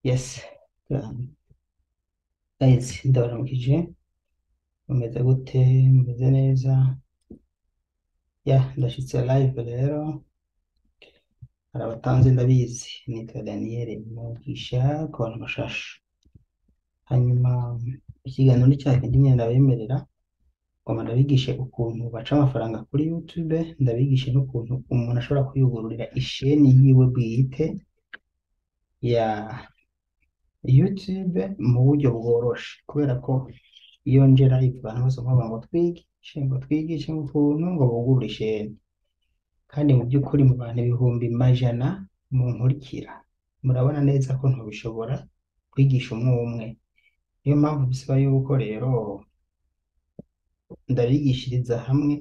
Yes, guys, ndabaramukije. Mumeze gute? Mumeze neza? Ya, ndashitse live rero. Hari abatanzi ndabizi. Nitwa Daniel Mugisha ku bantu bashasha. Hanyuma ikiganiro ni cya kindi nyene ndabemerera. Ngoma ndabigishe ukuntu baca amafaranga kuri YouTube, ndabigishe n'ukuntu umuntu ashobora kwiyugururira isheni yiwe bwite ya YouTube mu buryo bworoshe, kubera ko iyo nje live abantu bose bavuga ngo twigishe, ngo twigishe ukuntu ngo bugurure isheni, kandi mu by'ukuri mu bantu ibihumbi majana munkurikira murabona neza ko ntobishobora kwigisha umwe umwe. Niyo mpamvu bisaba yuko rero ndabigishiriza hamwe,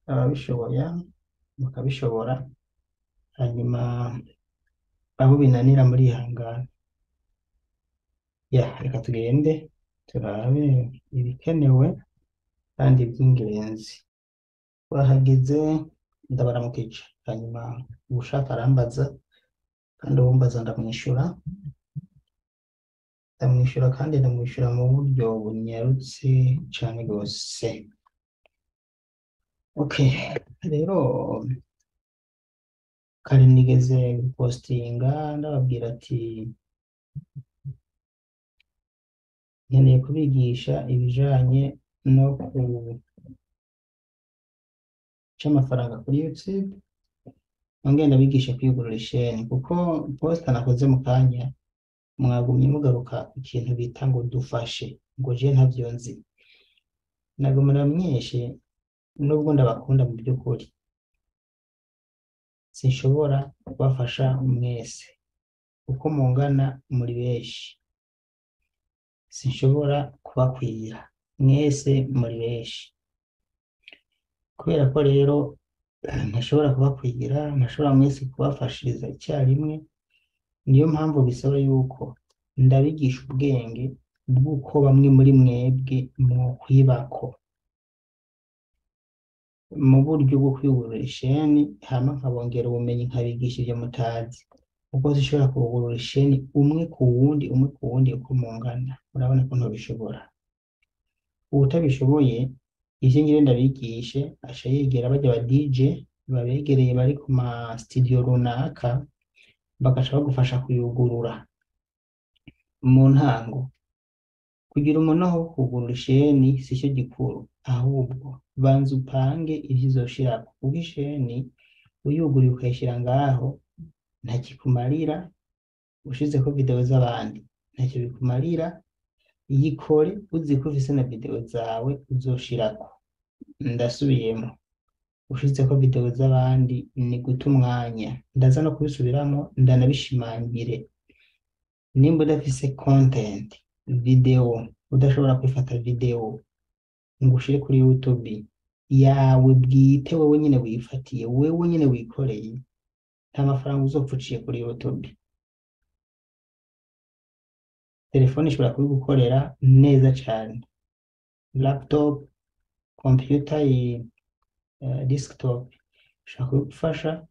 ababishoboye mukabishobora, hanyuma abo binanira murihangana. Ya, reka tugende turabe ibikenewe kandi by'ingenzi. Twahageze, ndabaramukije. Hanyuma uwushaka arambaza, kandi uwumbaza ndamwishura, ndamwishura kandi ndamwishura mu buryo bunyarutse cane gose. Okay, rero kare nigeze gupostinga ndababwira ati nkeneye kubigisha ibijanye no guca amafaranga kuri YouTube, nongere ndabigisha kwiyugurura isheni, kuko posta nakoze mu kanya mwagumye mugaruka ku kintu bita ngo dufashe, ngo je ntavyo nzi. Naguma ndamenyeshe nubwo ndabakunda mu by'ukuri, sinshobora kubafasha mwese uko mungana muri benshi, sinshobora kubakwira mwese muri benshi. Kubera ko rero ntashobora kubakwira, ntashobora mwese kubafashiriza icyarimwe, niyo mpamvu bisaba yuko ndabigisha ubwenge bw'uko bamwe muri mwebwe mwokwibako mu buryo bwo kwiyugurura isheni, hama nkabongera ubumenyi nkabigisha ivyo mutazi, kuko sinshobora kubugurura isheni umwe ku wundi, umwe ku wundi uko mungana. Murabona ko ntobishobora. Uwutabishoboye ivyo ngire ndabigishe aca yegera barya ba DJ babegereye bari ku ma studio runaka, bagaca bagufasha kuyugurura. Mu ntango kugira umunoho wo kugurura isheni sico gikuru, ahubwo banza upange ivyo uzoshirako, kuko isheni uyuguruye ukayishira ngaho ntakikumarira, ushizeko video z'abandi ntacyo bikumarira. Yikore uzi ko ufise na video zawe uzoshirako. Ndasubiyemo, ushizeko video z'abandi ni guta umwanya. Ndaza no kubisubiramwo ndanabishimangire. Nimba udafise content video, udashobora kwifata video ngo ushire kuri YouTube yawe bwite, wewe nyene wifatiye, wewe nyene wikoreye, nta mafaranga uzopfa uciye kuri YouTube. Telefone ishobora kubigukorera neza cane, laptop, computer, desktop ishobora kubigufasha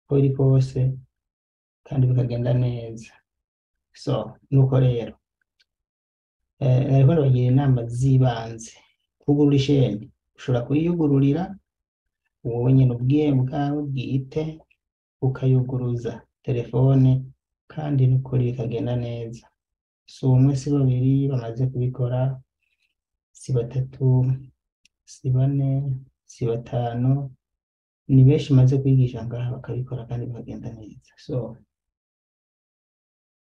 uko biri kose kandi bikagenda neza. So nuko rero nariko ndabagira inama z'ibanze. Kugurura isheni ushobora kuyiyugururira wowe nyene ubwiye bwawe bwite, ukayuguruza telefone kandi n'ukuri bikagenda neza. Si umwe si babiri bamaze kubikora, si batatu, si bane, si batanu, ni benshi maze kwigisha ngaha bakabikora kandi bikagenda neza. So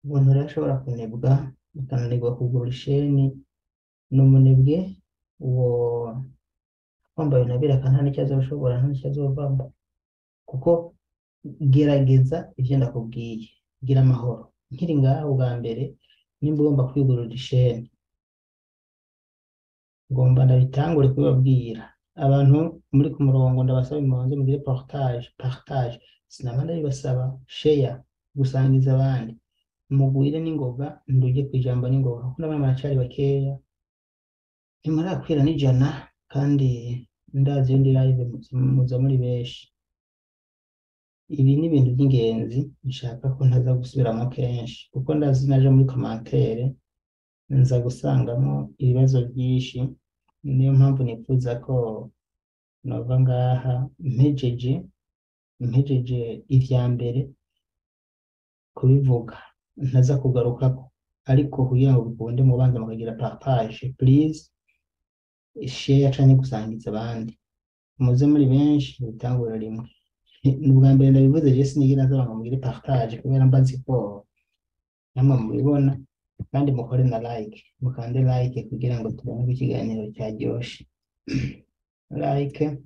umuntu rero ashobora kunebwa akananirwa kugura isheni, ni umunebwe uwo wambaye unabiraka nta n'icyo azoshobora, nta n'icyo azovamwo. Kuko gerageza ivyo ndakubwiye, gira amahoro. Nkiri ngaha ubwa mbere, nimba ugomba kwigurira isheni, ngomba ndabitangure kubibabwira. Abantu muri ku murongo ndabasaba mubanze mugire partage, partage. Sinama ndabibasaba, share, gusangiza abandi. Mugwire n'ingoga, nduje kw'ijambo n'ingoga, kuko ndabona muracari bakeya, ntimurakwira n'ijana, kandi ndazi iyo ndi live muza muri benshi. Ibi ni ibintu by'ingenzi nshaka ko ntaza gusubiramo kenshi, kuko ndazi naje muri commentaire nza gusangamo ibibazo byinshi. Niyo mpamvu nifuza ko nova ngaha mpejeje ivya mbere kubivuga, ntaza kugarukako. Ariko kugira ngo bikunde, mubanza mukagira partage, please share canke gusangiza abandi, muze muri benshi mubitangurira rimwe. Ni ubwa mbere ndabivuze, je sinigera nsaba ngo mugire partage kubera mba nzi ko namwe mubibona. Kandi mukore na like, mukande like kugira ngo tubone ko ikiganiro cyaryoshe. Like,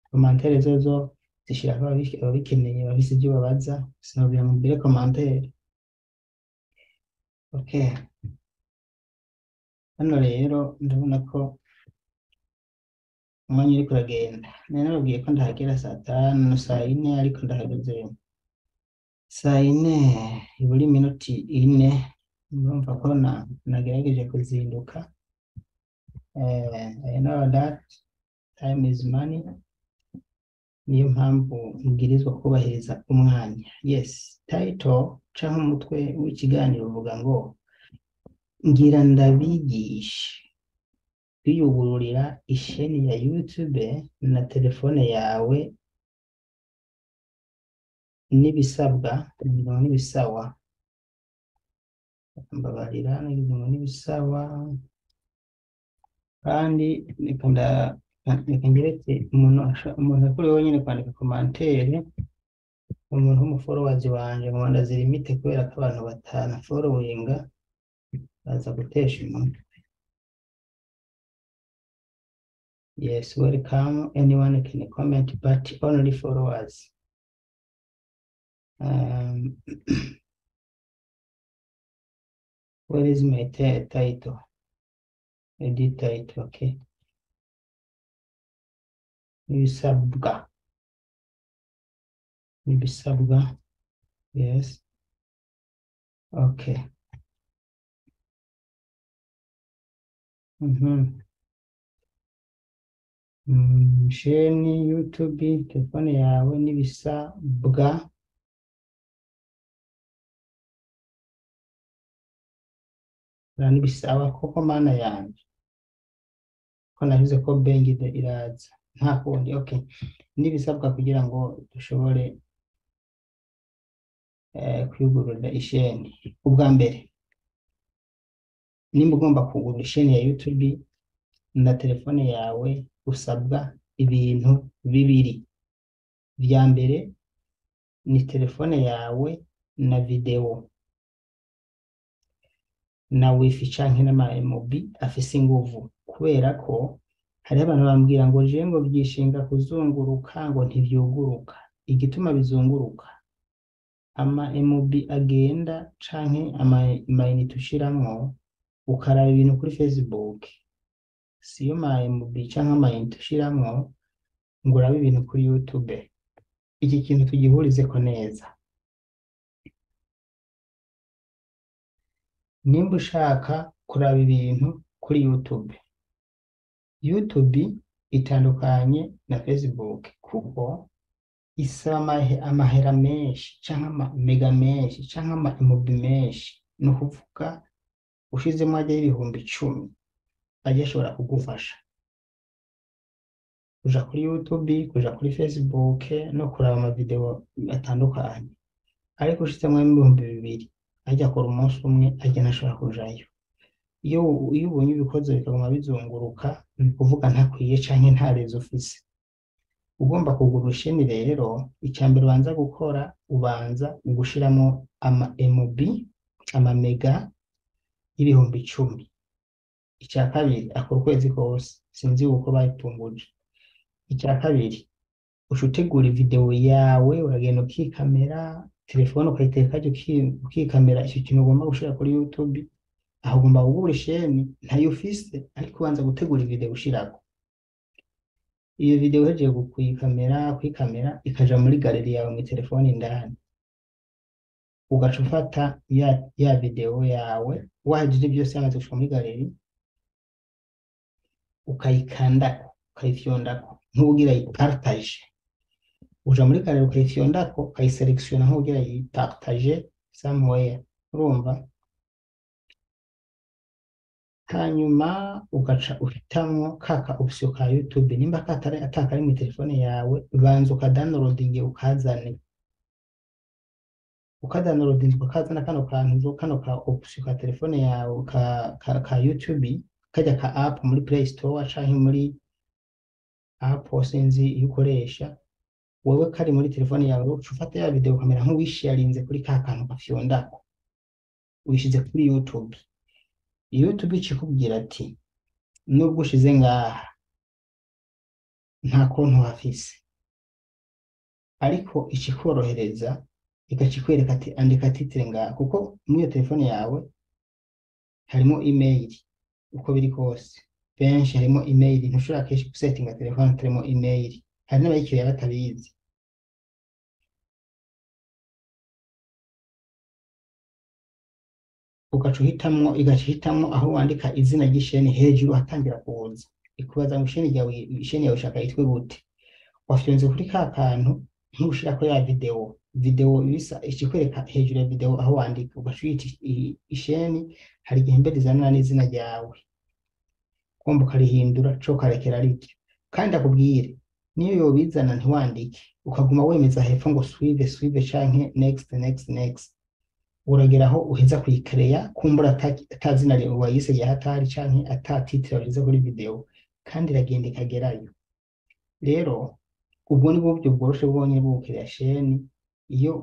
commentaire zozo zishirako ababikeneye bafise ibyo babaza, sinobwira mugire commentaire. Okay, hano rero ndabona ko umwanya uriko uragenda. Nari nababwiye ko ndahagera saa 5, saa 4, ariko ndahageze saa 4 ibura iminota 4. Murumva ko nagerageje kuzinduka. I know that time is money, niyo mpamvu mbwirizwa kubahiriza umwanya. Yes, title canke umutwe w'ikiganiro uvuga ngo ngira ndabigishe kwiyugururira isheni ya YouTube na telefone yawe n'ibisabwa n'ibisawa. Mbabarira, nagize ngo n'ibisawa. Kandi reka ngeretse umuntu akuri wenyine kwandika commentaire, umuntu w'umufollowers wanje, ngo ndazilimite kubera ko abantu batanu followinga baza gutesha umutwe. Yes, welcome, anyone can comment but only followers. Where is my title? Edit title, okay. Ibisabwa, ibisabwa, yes, okay. Sheni YouTube, telefone yawe n'ibisabwa. N'ibisaba koko, mana yanje, ko navuze ko bengi iraza nta kundi. Okay, n'ibisabwa kugira ngo dushobore kwiyugururira isheni. Ubwa mbere, nimba ugomba kugura isheni ya YouTube na telefone yawe, usabwa ibintu bibiri. Vya mbere ni telefone yawe na video na wifi canke n'ama MB afise inguvu, kubera ko hariho abantu bambwira ngo je ngo vyishinga kuzunguruka, ngo ntivyuguruka. Igituma bizunguruka, ama MB agenda canke ama mayinite ushiramwo ukaraba ibintu kuri Facebook, siyo ma MB canke amayinite ushiramwo ngo urabe ibintu kuri YouTube. Iki kintu tugihurizeko neza. Nimba ushaka kuraba ibintu kuri YouTube, YouTube itandukanye na Facebook kuko isaba amahera menshi canke ama mega menshi canke ama MB menshi. Ni ukuvuga ushizemwo ajya 10,000 ajya ashobora kugufasha kuja kuri YouTube, kuja kuri Facebook no kuraba ama video atandukanye. Ariko ushizemwo 2,000 ajya akora umunsi umwe, ajya ntashobora kujayo. Iyo ubonye ibikoze bikaguma bizunguruka, ni ukuvuga ntakwiye canke nta rezo ufise. Ugomba kugura isheni rero, icya mbere ubanza gukora, ubanza gushiramo ama MB, ama mega 10,000. Icya kabiri, akora ukwezi kose, sinzi uko bayipfunguje. Icya kabiri, uca utegura video yawe, uragenda ukikamera, telefone ukayitereka ukikamera icyo kintu ugomba gushira kuri YouTube. Aho ugomba kugura isheni ntayo ufise, ariko ubanza gutegura video ushirako. Iyo video uhejeje kuyikamera ikaja muri galeri yawe mu telefone indani, ugaca ufata ya video yawe wahejeje byose yamaze gushika muri galeri, ukayikandako, ukayifyondako nk'ugira ayipartage. Uja muri galerie ukayifyondako, ukayiselektiona nkugira yipartage somewhere, urumva? Hanyuma ugaca uhitamwo kaka option ka YouTube. Nimba katari atakari mu telefone yawe, banza ukadownloadinge ukazane. Ukadownloadinge ukazana kano kantu, kano ka option ka telefone yawe ka YouTube, kajya ka app muri Play Store canke muri app, sinzi iyo ukoresha wewe, kari muri telefone yawe. Uca ufata ya video ukamera nk'uwisharinze kuri ka kantu gafyondako, uyishize kuri YouTube. YouTube ica ikubwira ati nubwo ushize ngaha nta konti uhafise, ariko ica ikorohereza, igaca ikwereka ati andika titre ngaha, kuko muri iyo telefone yawe harimo email. Uko biri kose benshi harimo email, ntushobora kenshi gusetinga telefone hatarimo email, hari n'abayikiriya batabizi. Ugaca uhitamwo, igaca ihitamwo aho wandika izina ry'isheni hejuru hatangira kuza, ikubaza ngo isheni ryawe, isheni yawe ushaka yitwe gute? Wafyonze kuri ka kantu ntushirako ya video, video ibisa ikikwereka hejuru ya video aho wandika, ugaca uyita isheni. Hari igihe mbere izanana n'izina ryawe, kumva ukarihindura co ukarekera riryo. Kandi akubwire, niyo yobizana ntiwandike, ukaguma wemeza hepfo ngo suivre, suivre canke next, next, next, uragera aho uheza kuyikereya, kumbura ata zina wayise rya hatari canke ata titre washize kuri video, kandi iragenda ikagerayo. Rero ubwo ni buryo bworoshe bwonyene bwo gukereya sheni. Iyo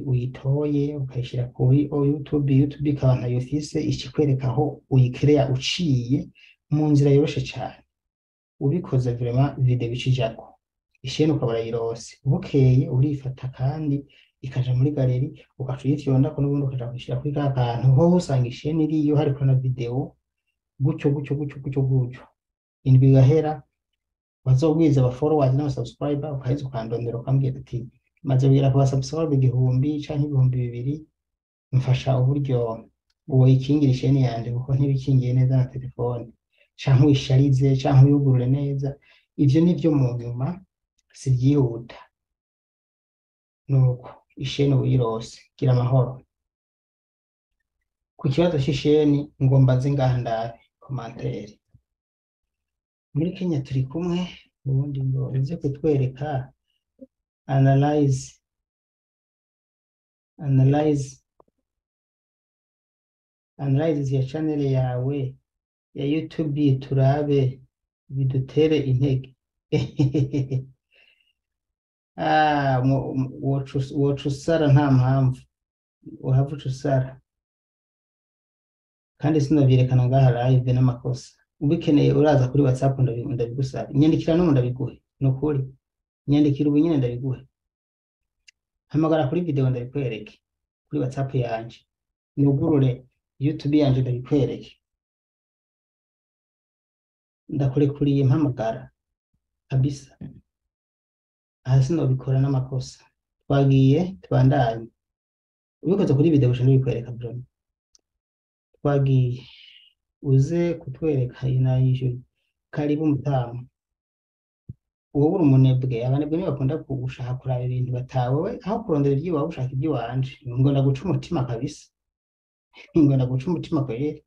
uyitoye ukayishira kuri YouTube, YouTube ikaba ntayo ifise, ikikwereka aho uyikereya uciye mu nzira yoroshe cane. Ubikoze vraiment, video icijako, isheni ukaba urayirose. Bukeye urifata kandi ikaja muri galerie, ugaca uyifyondako n'ubundi ukaja kuyishira kuri ka kantu, hoho usanga isheni iriyo hariko na video, gutyo gutyo gutyo gutyo gutyo, indwi igahera, wazogwiza aba followers n'aba subscriber, ukaheza ukandondera ukambwira ati maze kugera ku ba subscriber 1000 canke 2000, mfasha uburyo woyikingira isheni yanje kuko ntibikingiye neza na telefone, canke uyisharize canke uyugurure neza. Ivyo nivyo mu nyuma, sivyihuta. Nuko isheni uyirose, gira amahoro. Ku kibazo c'isheni ngomba nze ngaha ndabe commentaire. Muri Kenya turi kumwe, ubundi ngo uze kutwereka analyze ya channel yawe ya YouTube turabe bidutere intege. Ah, woca usara, nta mpamvu uhava uca usara, kandi sinovyerekana ngaha live n'amakosa. Ubikeneye uraza kuri WhatsApp, ndabigusaba, nyandikira n'ubu ndabiguhe, nukuri nyandikira ubu nyene ndabiguhe, hamagara kuri video ndabikwereke kuri WhatsApp yanje, nugurure YouTube yanje ndabikwereke, ndakurekuriye, mpamagara kabisa. Aha sinobikora n'amakosa. Twagiye, tubandanye. Ubikoze kuri video uca ndabikwereka vraiment. Twagiye, uze kutwereka inayishuye. Karibu mutamu. Wowe uri umunebwe, abanebwe nibo bakunda gushaka kuraba ibintu batawe, aho kurondera iby'iwawe ushaka iby'iwanje. Ngo ndaguca umutima kabisa, ngo ndaguca umutima kweri,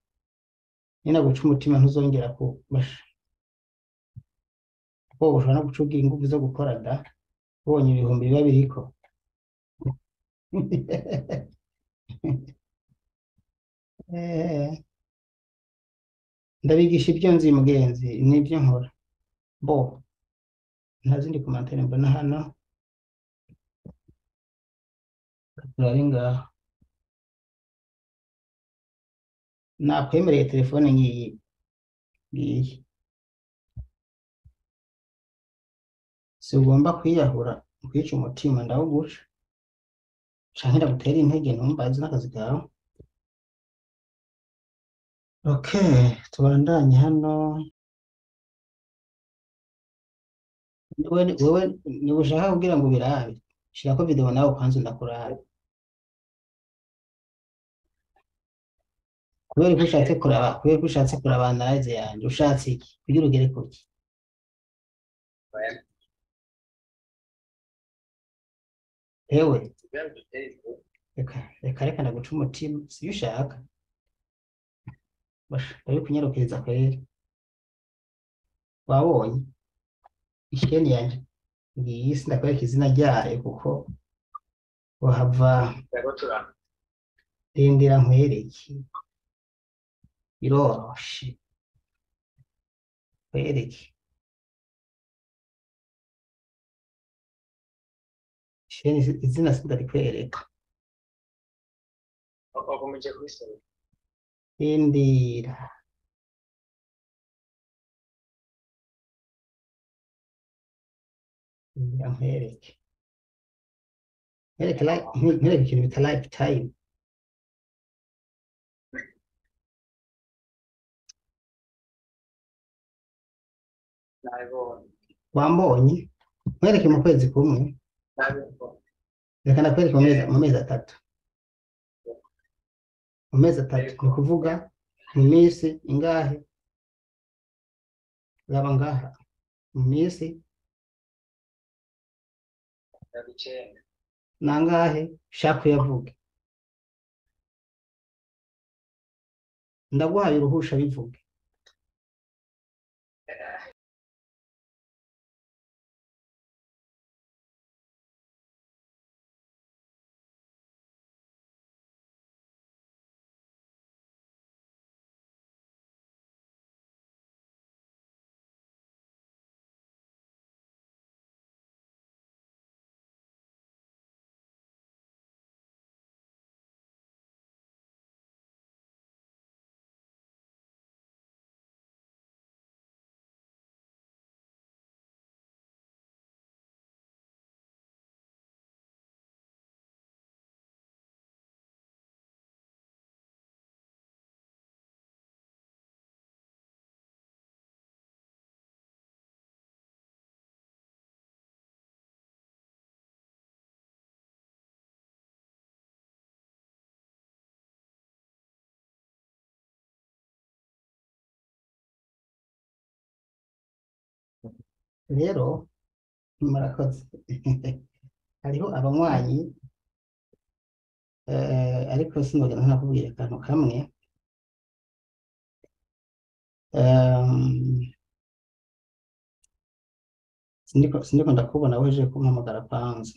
ninaguca umutima ntuzongera kubasha. Kuko ushobora no guca ugira ingufu zo gukora da, ubonye ibihumbi biba biriko. Ndabigisha ibyo nzi mugenzi, nibyo nkora. Bo nta zindi commentaire mbona hano, turabe ngaho. Nakwemereye telefone ngiyi ngiyi, si ugomba kwiyahura kwica umutima, ndawuguca canke ndagutera intege, ntumbaze n'akazi kawe. Okay, tubandanye hano. Wewe niba ushaka kugira ngo ubirabe, shirako video nawe kwanza ndakurabe. Kubera ko ushatse kuraba, kubera ko ushatse kuraba analyze yanje, ushatse iki kugira ugere kuki? Ewe, Kugira ngo dutere imbere. reka reka reka ndaguca umutima, siyo ushaka. Basha, ndabikunyarukiriza kweri. Wabonye isheni yanje ngiyi, sindakwereka izina ryayo kuko wahava. Turiko tura- Rindira nkwereke, biroroshe, nkwereke isheni, izina sindarikwereka. Wakomeje kubisoma. Rindira, rindira nkwereke, nkwereke nkwereke ikintu bita lifetime. Nabibonye. Wambonye? Nkwereke mu kwezi kumwe. Nabibonye. Reka ndakwereke mu mezi 3, mu mezi 3, ni ukuvuga mu minsi ingahe? Raba ngaha, mu minsi 90. Nangahe? Shaka uyavuge, ndaguhaye uruhusha, bivuge. Rero murakoze. Hariho abanywanyi, ariko sinogenda ntakubwira akantu kamwe. Sindiko ndakubona, weje kumpamagara kwanza.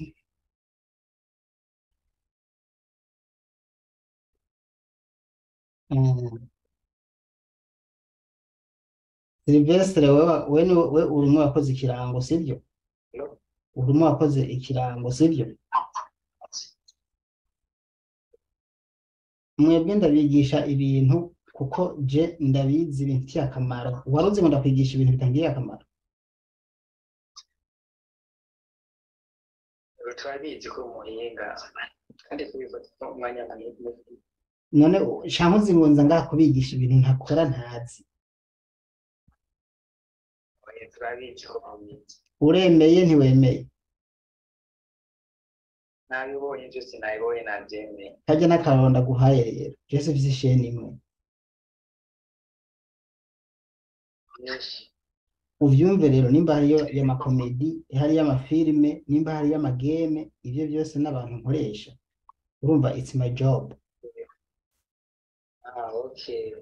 Silvestre, wewe we ni we urimo wakoze ikirango, sibyo? Urimo wakoze ikirango, sibyo? Mwebwe ndabigisha ibintu kuko je ndabizi bimfitiye akamaro. Wari uzi ngo ndakwigisha ibintu bitangiriye akamaro? Turabizi ko umuhinga kandi kubifata umwanya munini. None canke uzi ngo nza ngaha kubigisha ibintu ntakora ntazi? Oya, turabizi ko mubizi. Uremeye ntiwemeye? Nabibonye byose, nabibonye, nabyemeye. Karya n'akararo ndaguhaye rero, je sifise isheni imwe. Byinshi. Uvyumve rero, nimba hariyo y'amakomedi, hariyo amafilime, nimba hariyo amageme, ivyo byose n'abantu nkoresha, urumva, it's my job. Ah, okay.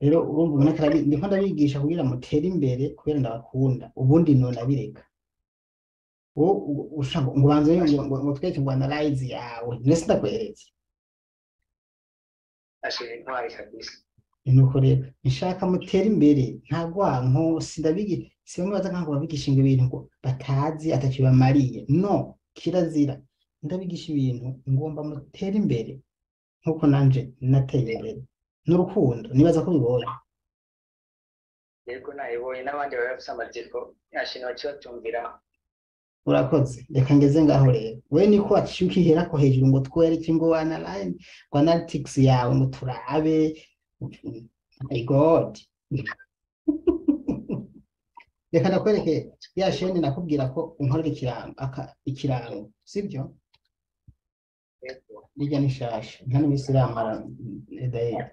Rero urumva umuntu ariko ndiko ndabigisha kugira mutere imbere kubera ndabakunda, ubundi nonabireka. Wowe ushaka ngo ubanze ngo twereke ngo analyze yawe, none sindakweretse? Ashira intwari kabisa. Nuko rero nshaka mutere imbere, nta rwanko, sindabigi, si bamwe baza nkango babigisha ngo ibintu ngo batazi ataco bamariye. No kirazira, ndabigisha ibintu ngomba mutere imbere nkuko nanje nateye imbere n'urukundo, nibaza ko bibonye. Yego, nabibonye, n'abandi bari bafise amatsiko ashira bace batumvira. Urakoze, reka ngeze ngaho rero. We niko waciye ukiherako hejuru ngo twereke ngo analyze, ngo analytics yawe ngo turabe. My God, reka ndakwereke ya sheni nakubwira ko unkorera ikirango, aka ikirango, sibyo? Yego. Irya ni shasha, nta n'imisi iramara dayeri.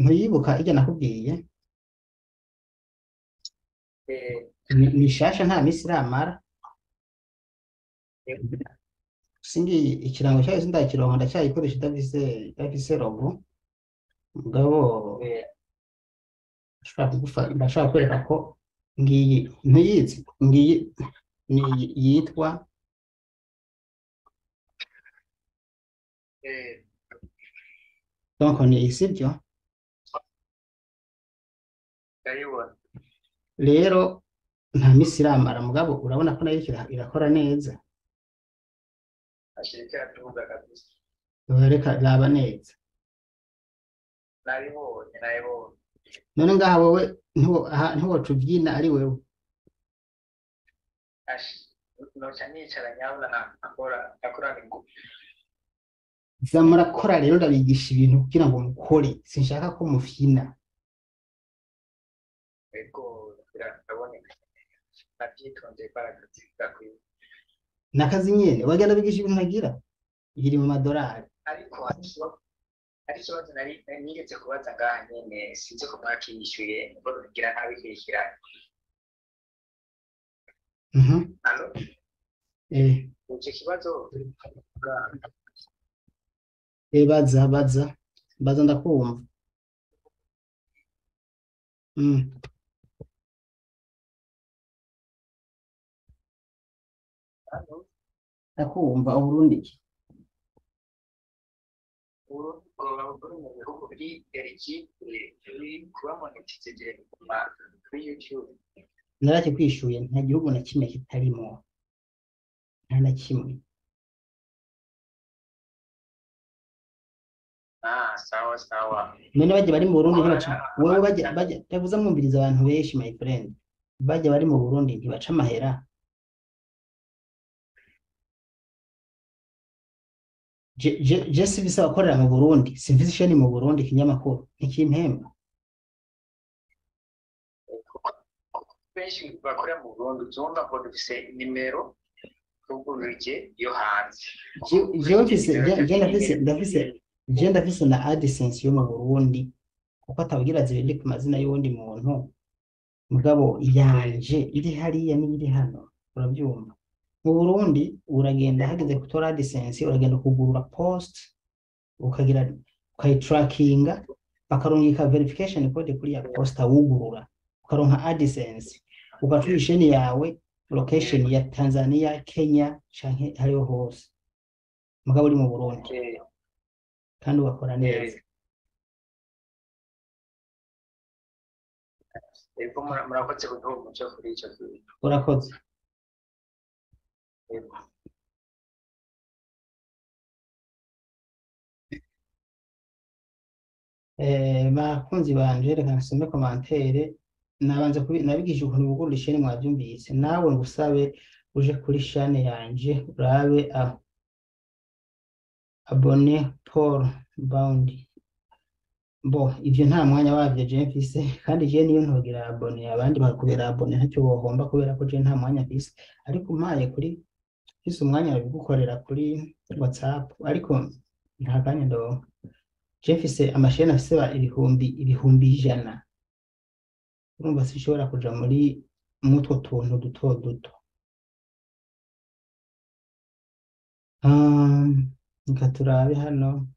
Ntuyibuka irya nakubwiye? Ni shasha, nta misi iramara. Singi ikirango cyayo sindakironka, ndacyayikoresha idafise logo. Mugabo ndashobora ndashobora kwereka ko ngiyi ntuyizi, ngiyi ni yitwa donc ni iyi, sibyo? Ndayibona. Rero nta misi iramara, mugabo urabona ko nayo irakora neza. Ashirika iraduga kabisa. Reka raba neza. Nabibonye, nabibonye. None ngaha wowe aha ntiwoca uvyina ari wewe? Noca nicara nyabuna nkakora, ngakorana ingufu. Za murakora rero, ndabigisha ibintu kugira ngo mukore, sinshaka ko mufyina. Ego, biraboneka, navyitondeye ko ari akazi gakwiye. Nakazi nyene wagenda bigisha ibintu ntagira iri mu madorari. Ariko hari ikibazo nari nigeze kubaza ngaha nyene, sinzi ko mwakiyishuye, ngo ngira ntabikurikiranye. Allo? Ico kibazo Baza, baza, baza, ndakumva. Allo? Ndakumva. Uburundi iki? Uburundi bwoba buri mu bihugu biri eligible biri kuba monetized kuri YouTube? Narakikwishuye, nta gihugu na kimwe kitarimo, nta na kimwe. Ah, sawa sawa. None bajya bari mu Burundi ntibaca wewe bajya ndavuze, mwumviriza abantu benshi, my friend, bajya bari mu Burundi ntibaca amahera? Je simfise abakorera mu Burundi, simfise isheni mu Burundi, ikinyamakuru ntikimpemba. Benshi bakorera mu Burundi uzumva ngo dufise nimero tugurije yo hanze. Jewe mfise, je ndafise na AdSense yo mu Burundi, kuko atabwira zibiri ku mazina y'uwundi muntu, mugabo yanje iri hariya n'iri hano, urabyumva? Mu Burundi uragenda hageze gutora AdSense, uragenda kugurura post, ukagira ukayitrackinga, bakarungika verification code kuri ya posta wugurura, ukaronka AdSense, ugaca isheni yawe location ya Tanzania, Kenya canke hariho hose, mugabo uri mu Burundi kandi ugakora neza. Ego, murakoze kuduha umuco kuri ico kintu. Urakoze. Ego. Bakunzi banje, reka nsome commentaire. Nabanza nabigisha ukuntu bugurura isheni, mwavyumvise. Nawe ngusabe uje kuri shane yanje urabe abone Paul Bound. Bo ivyo nta mwanya wavyo je mfise, kandi je niyo ntogira abone abandi bakubera abone ntacyo bohomba, kubera ko je nta mwanya mfise. Ariko umpaye kuri mfise umwanya nabigukorera kuri WhatsApp, ariko nta kanya ndonka. Je mfise amasheni afise ibihumbi 100,000, urumva sinshobora kuja muri mutwo tuntu duto duto. Reka turabe hano.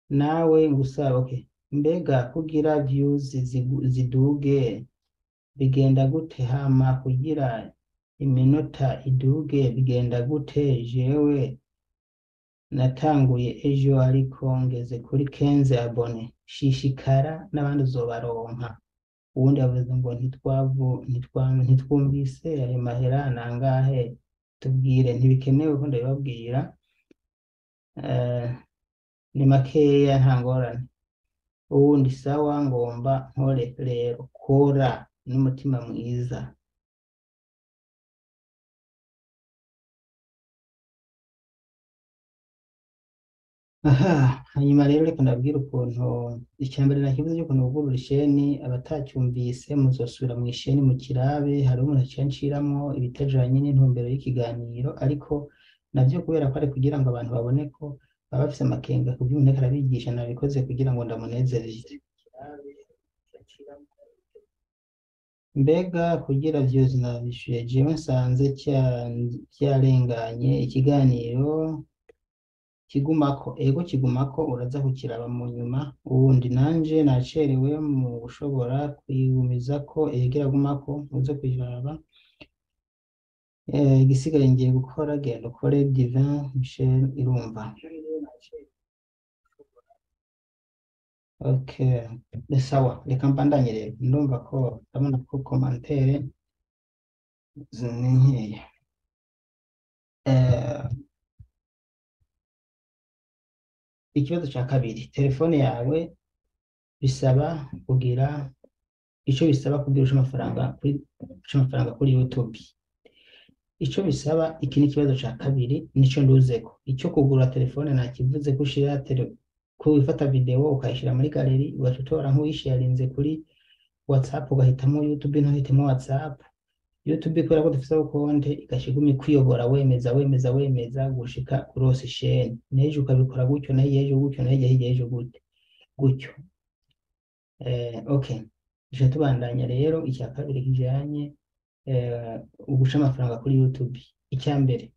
Nawe ngusaba, okay. Mbega kugira views ziduge bigenda gute? Hama kugira iminota iduge bigenda gute? Jewe natanguye ejo ariko ngeze kuri 15 abone. Shishikara n'abandi uzobaronka. Uwundi yavuze ngo ntitwumvise ayo mahera nangahe, tubwire. Ntibikenewe ko ndabibabwira. Ni makeya, nta ngorane. Uwundi sawa, ngomba nkore rero. Kora n'umutima mwiza. Aha, hanyuma rero reka ndabwire ukuntu icya mbere nakivuze cy'ukuntu bugurura isheni. Abatacyumvise muzosubira mu isheni mu kirabe, hariho umuntu aciye anciramwo ibitajanye n'intumbero y'ikiganiro, ariko navyo kubera ko ari kugira ngo abantu babone ko baba bafise amakenga ku vy'umuntu ariko arabigisha, nabikoze kugira ngo ndamunezereze. Mbega kugira views nabishuye, jewe nsanze vyarenganye ikiganiro kigumako. Ego, kigumako, uraza kukiraba mu nyuma. Uwundi nanje nacerewe mu gushobora kwigumizako. Ego, iragumako, uze kuyiraba. Igisigaye ngiye gukora, genda ukore. Divin Michel Irumva. Okay, ni sawa, reka mbandanye rero. Ndumva ko ndabona ko commentaire ni nkeya. Ikibazo ca kabiri, telefone yawe bisaba kugira ico bisaba kugira uce amafaranga kuri, uce amafaranga kuri YouTube. Ico bisaba, iki ni ikibazo ca kabiri, nico nduzeko. Ico kugura telefone nakivuze, ko ushira tele, ko wifata video ukayishira muri galerie, ugaca utora nk'uwisharinze kuri WhatsApp, ugahitamo YouTube ntuhitemo WhatsApp. YouTube kubera ko dufise konte, igaca iguma ikuyobora, wemeza, wemeza, wemeza gushika uronse isheni. N'ejo ukabikora gutyo, na hirya y'ejo gutyo, na hirya hirya y'ejo gute gutyo. Okay, duca tubandanya rero. Icya kabiri kijanye uguca amafaranga kuri YouTube. Icya mbere,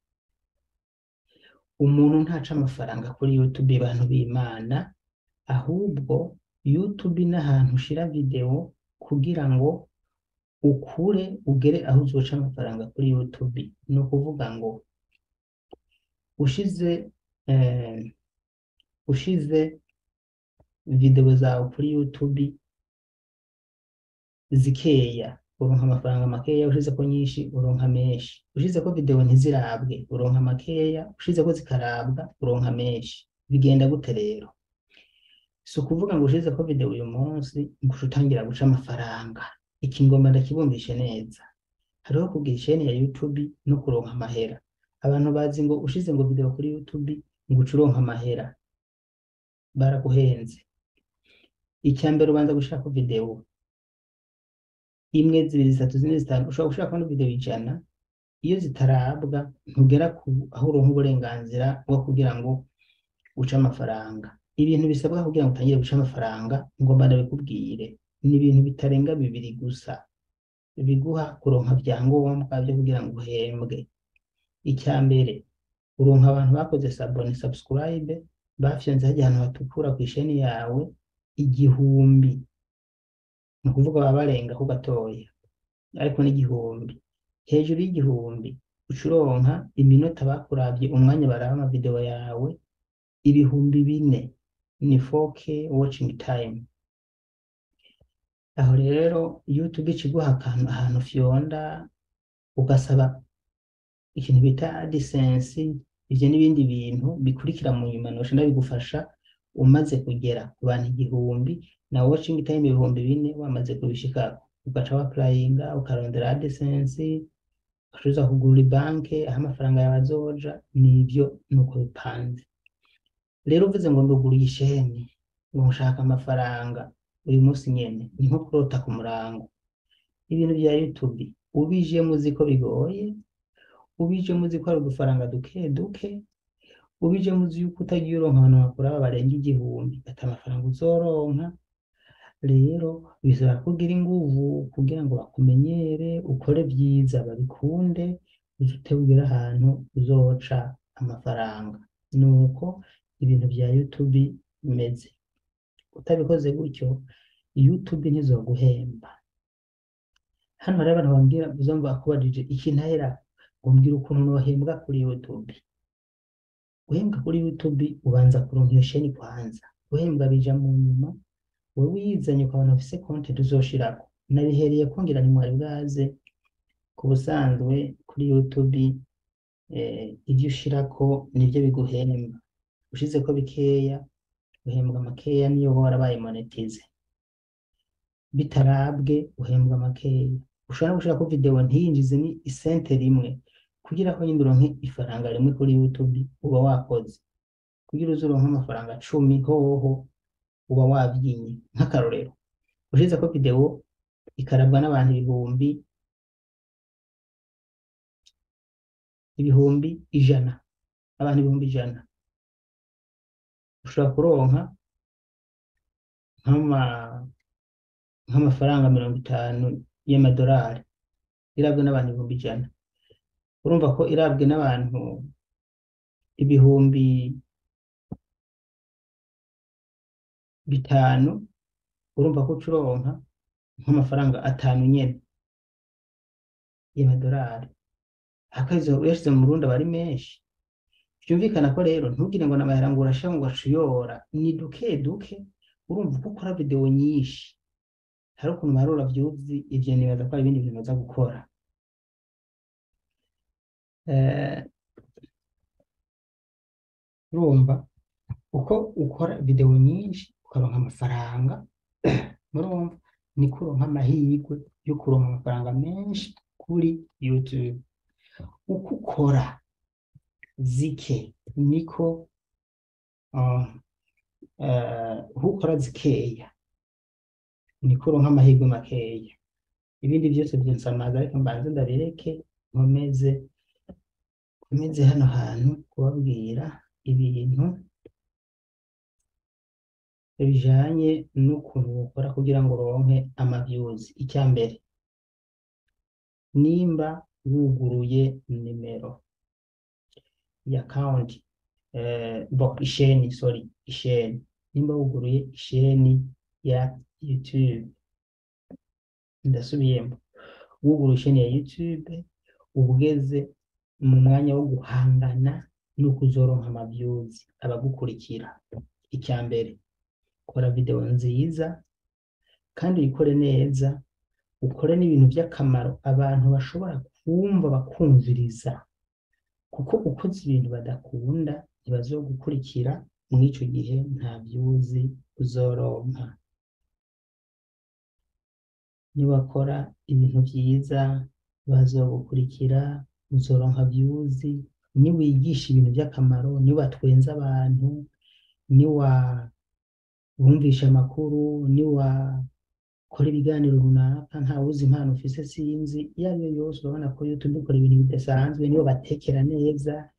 umuntu ntaca amafaranga kuri YouTube, bantu b'Imana, ahubwo YouTube n'ahantu ushira video kugira ngo ukure ugere aho uzoca amafaranga kuri YouTube. Ni ukuvuga ngo ushize video zawe kuri YouTube zikeya, uronka amafaranga makeya; ushizeko nyinshi, uronka menshi. Ushizeko video ntizirabwe, uronka makeya; ushizeko zikarabwa, uronka menshi. Bigenda gute rero? Si ukuvuga ngo ushizeko video uyu munsi ngo uce utangira guca amafaranga. Iki ngomba ndakibumvishe neza: hariho kugira isheni ya YouTube no kuronka amahera. Abantu bazi ngo ushize ngo video kuri YouTube ngo uce uronka amahera, baraguhenze. Icya mbere, ubanza gushirako video imwe, zibiri, zitatu, zine, zitanu, ushobora gushirako no video 100. Iyo zitarabwa, ntugera ku aho uronka uburenganzira bwo kugira ngo uce amafaranga. Ibintu bisabwa kugira ngo utangire guca amafaranga, ngomba ndabikubwire, ni ibintu bitarenga bibiri gusa biguha kuronka vyangombwa vyo kugira ngo uhembwe. Icya mbere, uronka abantu bakoze s'abonner, subscribe, bafyonze harya ahantu hatukura kw'isheni yawe, 1000. Ni ukuvuga baba barengako gatoya, ariko n'1000. Hejuru y'1000, uca uronka iminota bakuravye, umwanya baraba amavideo yawe, 4000, ni 4K watching time. Aho rero YouTube ica iguha akantu ahantu ufyonda, ugasaba ikintu bita AdSense. Ivyo n'ibindi bintu bikurikira mu nyuma, noca ndabigufasha umaze kugera ku bantu 1000 na watching time 4000. Wamaze kubishikako, ugaca wapurayinga, ukarondera AdSense, ugaca uza kugurura ibanke aho amafaranga yawe azoja. Nivyo, nuko bipanze. Rero uvuze ngo nduguruye isheni, ngo nshaka amafaranga uyu munsi nyene, ni nko kurota ku murango. Ibintu vya YouTube ubijemwo uzi ko bigoye, ubijemwo uzi ko hari udufaranga duke duke, ubijemwo uzi yuko utagiye uronka abantu bakuraba barenga 1000, ata mafaranga uzoronka. Rero bisaba kugira inguvu kugira ngo bakumenyere, ukore vyiza babikunde, uze utebe ugere ahantu uzoca amafaranga. Nuko ibintu vya YouTube bimeze. Utabikoze gutyo, YouTube ntizoguhemba. Hano hariho abantu bambwira, uzumva akubajije ikintahera ngo mbwira ukuntu nohembwa kuri YouTube. Guhembwa kuri YouTube, ubanza kuronka iyo sheni kwanza. Guhembwa bija mu nyuma, wewe uyizanye ukabona ufise content uzoshirako. Nabihereye ko ngira ntimwari bwaze. Ku busanzwe kuri YouTube, ivyo ushirako nivyo biguhemba. Ushizeko bikeya, uhembwa makeya, niyo woba warabaye monetize. Bitarabwe, uhembwa makeya. Ushobora no gushirako video ntiyinjize ni isente rimwe. Kugira ko nyine uronke ifaranga rimwe kuri YouTube, uba wakoze. Kugira uze uronke amafaranga 10 hoho, uba wavyinye. Nk'akarorero, ushizeko video ikarabwa n'abantu 100,000, abantu 100,000, ushobora kuronka nk'amafaranga 50. y'amadolari irabwe n'abantu 100,000. Urumva ko irabwe n'abantu 5,000, urumva ko uca uronka nk'amafaranga 5 nyene y'amadolari. Ariko izo uyashize mu Burundi aba ari menshi. Vyumvikana ko rero ntugire ngo n'amahera ngo urasha ngo ugacuyora, ni duke duke. Urumva uko ukora video nyinshi hari ukuntu baharura vyuzi, ivyo nibaza ko hari ibindi bintu baza gukora. Urumva uko ukora video nyinshi ukaronka amafaranga, murumva niko uronka amahirwe yo kuronka amafaranga menshi kuri YouTube. Uko ukora zike niko uko ukora zikeya niko uronka amahirwe makeya. Ibindi vyose vyonsamaza, ariko mbanze ndabireke nkomeze hano hantu kubabwira ibintu bijanye n'ukuntu wokora kugira ngo uronke ama views. Icya mbere, nimba wuguruye nimero ya account, bon, isheni, sorry, isheni, nimba wuguruye isheni ya YouTube, ndasubiyemo, wuguruye isheni ya YouTube, ubugeze mu mwanya wo guhangana no kuzoronka ama views abagukurikira. Icya mbere, kora video nziza kandi uyikore neza, ukore n'ibintu by'akamaro abantu bashobora kumva bakumviriza, kuko ukoze ibintu badakunda ntibazogukurikira, mw'ico gihe nta views uzoronka. Niwakora ibintu vyiza bazogukurikira, uzoronka views. Niwigisha ibintu by'akamaro, niwatwenza abantu, niwa bumvisha amakuru, niwakora ibiganiro runaka, ntawuzi impano ufise sinzi iyo ariyo yose, urabona ko YouTube ikora ibintu bidasanzwe. Niyo batekera neza,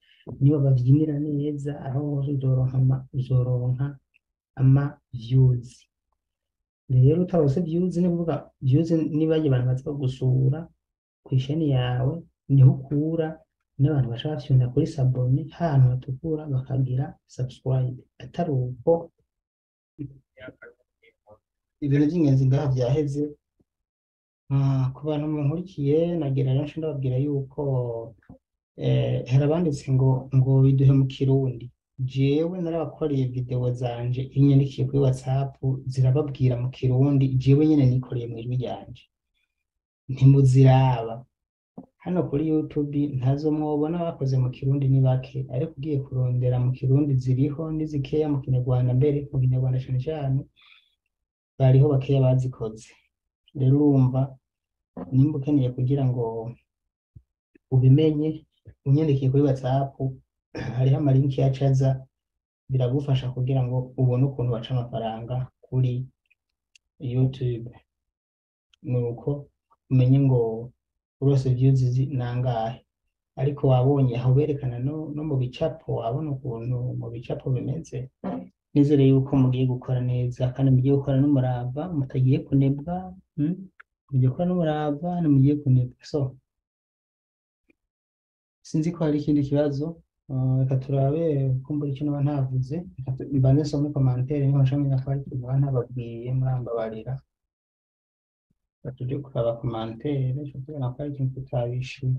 niyo bavyinira neza, aho hose uzoronka ama views. Rero utaronse views, ni kuvuga views nibaje abantu baza gusura kw'isheni yawe, niho ukura n'abantu baca bafyonda kuri s'abonner hantu hatukura bakagira subscribe. Atari uko, ibintu vy'ingenzi ngaha vyaheze. Ku bantu munkurikiye, nagira rero nce ndababwira yuko hari abanditse ngo biduhe mu Kirundi. Jewe narabakoreye video zanje, inyandikiye kuri WhatsApp zirababwira mu Kirundi, jewe nyene nikoreye mu ijwi ryanje, ntimuziraba hano kuri YouTube ntazo mwobona. Bakoze mu Kirundi ni bake, ariko ugiye kurondera mu Kirundi ziriho n'izikeya, mu Kinyarwanda mbere, mu Kinyarwanda cane cane bariho bakeya bazikoze. Rero urumva nimba ukeneye kugira ngo ubimenye, unyandikiye kuri WhatsApp hariho amalinki yacaza, biragufasha kugira ngo ubone ukuntu baca amafaranga kuri YouTube. Nuko umenye ngo urose views nangahe. Ariko wabonye aho berekana no mu bicapo, wabona ukuntu mu bicapo bimeze. Nizere yuko mugiye gukora neza kandi mugiye gukora n'umurava, mutagiye kunebwa. Mugiye gukora n'umurava, ntimugiye kunebwa. So sinzi ko hari ikindi kibazo. Reka turabe kumbura icyo noba ntavuze. Reka mbanze nsome commentaire, niho nshamenya ko hari ikintu noba ntababwiye, murambabarira. Reka tuje kuraba commentaire, tubona ko hari ikintu tutabishuye.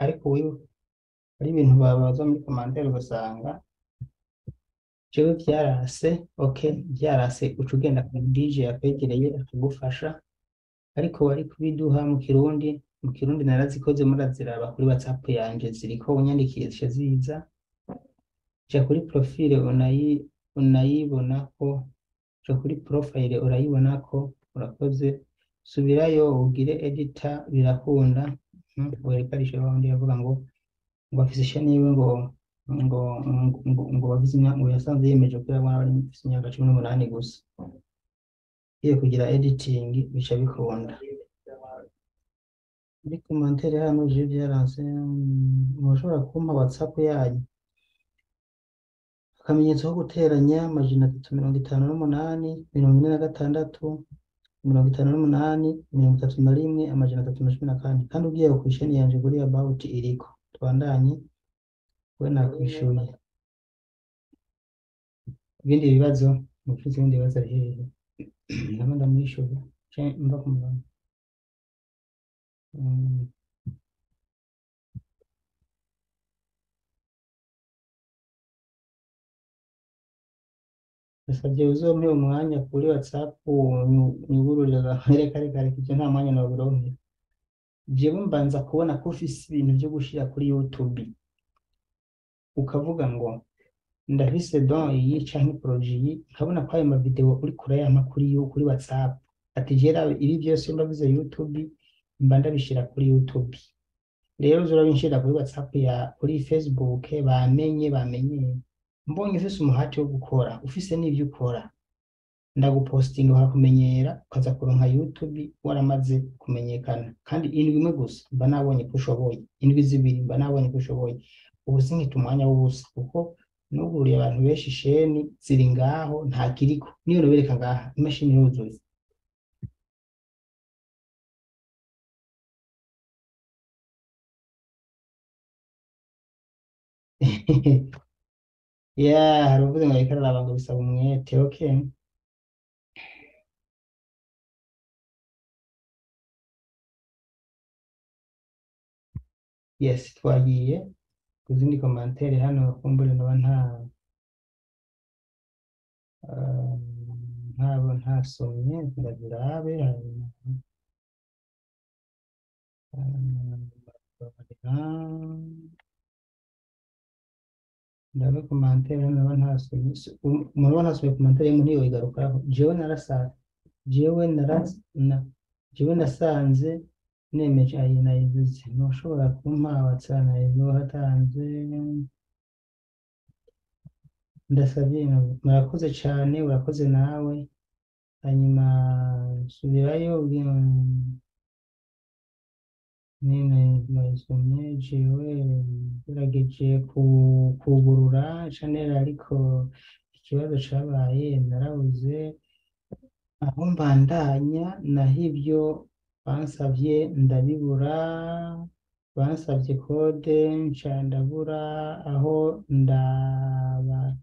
Ariko wewe hari ibintu babaza muri commentaire ugasanga jewe vyarase. Okay, vyarase, uca ugenda ku DJ yakwegereye akagufasha. Ariko wari kubiduha mu Kirundi. Mu Kirundi narazikoze, muraziraba kuri WhatsApp yanje ziriko, unyandikiye zica ziza. Ja kuri profile unayibonako, ja kuri profile urayibonako. Urakoze, subirayo ugire editor, birakunda. Werekarishe wundi yavuga ngo afise isheni yiwe ngo bafise imyaka, ngo yasanze yemeje ko yabona bari bafise imyaka 18 gusa. Iyo kugira editing bica bikunda. Muri commentaire hano je byaranse, murashobora kumpa WhatsApp yanyu? Akamenyetso ko guteranya 358 46. 58 31 314. Kandi ugiye ku isheni yanje kuri about iriko. Tubandanye, we nakwishuye. Ibindi bibazo, mufite ibindi bibazo ari hehe? Ndaba ndamwishuye canke mva ku murongo. Nasabye uzompe umwanya kuri WhatsApp nyugururire, reka reka reka, ivyo nta mwanya nobironkera. Jewe mbanza kubona ko ufise ibintu vyo gushira kuri YouTube, ukavuga ngo ndafise don iyi canke projet iyi, nkabona ko ayo mavideo uriko urayampa kuri WhatsApp, ati jera ibi vyose mba mbize YouTube, mba ndabishira kuri YouTube. Rero uza urabinshirira kuri WhatsApp ya kuri Facebook, bamenye. Mbonye ufise umuhate wo gukora, ufise n'ivyo ukora, ndagupostinga bakakumenyera, ukaza kuronka YouTube waramaze kumenyekana. Kandi indwi imwe gusa mba nabonye ko ushoboye, indwi 2 mba nabonye ko ushoboye. Ubu sinkita umwanya w'ubusa, kuko nugururiye abantu benshi isheni ziri ngaho nta kiriko, niyo nobereka ngaha imashini yuzuye. Yeah, hari uvuze ngo ariko araraba ngo bisaba umwete. Okay. Yes, twagiye ku zindi commentaire hano, kumbure noba nta ntabo ntasomye, ndazirabe. Hanyuma ndabe commentaire hano noba ntasomye. Umuntu aba ntasomye commentaire y'umuntu ntiyoyigarukaho. Jewe narasa, jewe naras, na, jewe nasanze nemeje ayi nayivuze. Ntushobora kumpa WhatsApp nayivuze. Ndasabye, murakoze cane, urakoze nawe. Hanyuma subirayo nyine nayisomye. Jewe ngerageje kugurura channel, ariko ikibazo cabaye narabuze aho mbandanya, naho ivyo bansavye ndabibura. Bansavye code nca ndabura aho ndaba,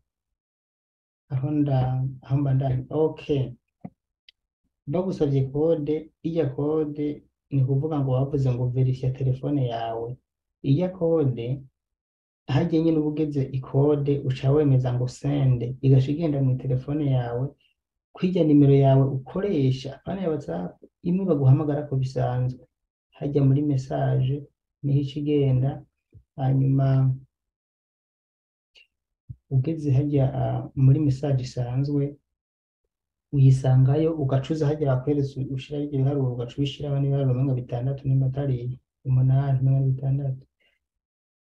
aho nda, aho mbandanya. Okay, bagusavye code, irya code ni kuvuga ngo bavuze ngo verifya telefone yawe. Irya code harya nyene uba ugeze ikode, uca wemeza ngo send, igaca igenda mu telefone yawe kwirya nimero yawe ukoresha, apana ya WhatsApp imwe baguhamagara ko bisanzwe. Harya muri message niho ica igenda. Hanyuma ugeze harya muri message isanzwe uyisangayo, ugacuza harya bakweretse ushiraho ivyo biharuro, ugaca ubishiraho n'ibiharuro umenga 6 nimba atari 8, umenga ni 6.